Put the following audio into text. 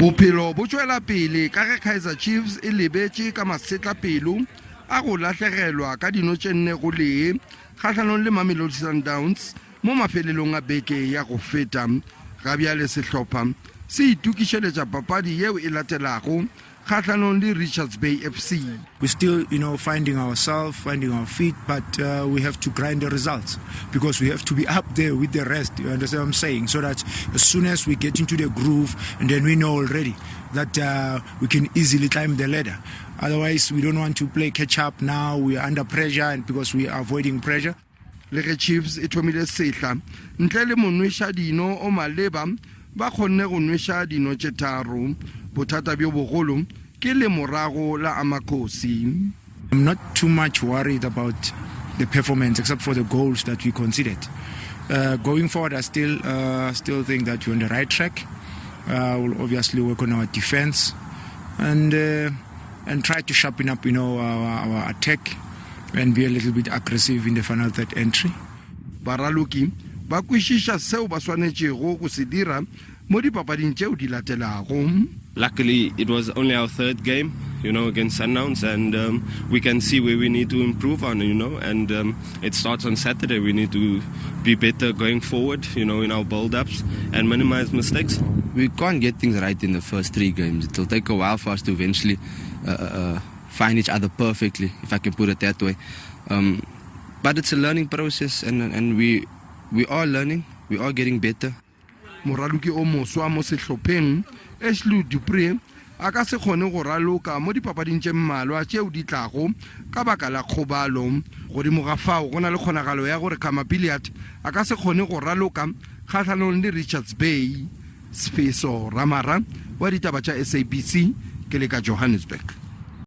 Bophelo bo tšwela pele ka ge Kaizer Chiefs e lebetše ka masetlapelo a go lahlegelwa ka dino tše nne go lee kgahlanong le Mamelodi Sundowns mo mafelelong a beke ya go feta. Ga bjale sehlopha se itokišeletša papadi yeo e latelago kgahlanong le Richards Bay FC. We're still, you know, finding ourselves, finding our feet, but uh, we have to grind the results because we have to be up there with the rest. You understand what I'm saying? So that as soon as we get into the groove, and then we know already that uh, we can easily climb the ladder. Otherwise, we don't want to play catch up now. We are under pressure, and because we are avoiding pressure. Le ge Chiefs e thomile sehla ntle le monwešadino o maleba, ba kgonne go nweša dino tše tharo. Bothata bjo bogolo ke lemorago la Amakhosi. I'm not too much worried about the performance except for the goals that we conceded. Uh, going forward, I still uh, still think that we're on the right track. Uh, we'll obviously work on our defense and uh, and try to sharpen up, you know, our, our attack and be a little bit aggressive in the final third entry. Baraloki ba kwešiša seo ba swanetšego go se dira mo dipapading tšeo di latelago. Luckily, it was only our third game, you know, against Sundowns, and um, we can see where we need to improve on, you know. And um, it starts on Saturday. We need to be better going forward, you know, in our build-ups and minimize mistakes. We can't get things right in the first three games. It'll take a while for us to eventually uh, uh, uh find each other perfectly, if I can put it that way. Um, but it's a learning process, and, and we, we are learning, we are getting better. Moraloki o moswa mo sehlopheng, Ashley Du Preez, a ka se kgone go raloka mo dipapading tše mmalwa tšeo di tlago ka baka la kgobalo. Godimo ga fao, go na le kgonagalo ya gore Khama Billiat a ka se kgone go raloka kgahlanong le Richards Bay. Sfiso Ramara wa ditaba tša SABC, ke le ka Johannesburg.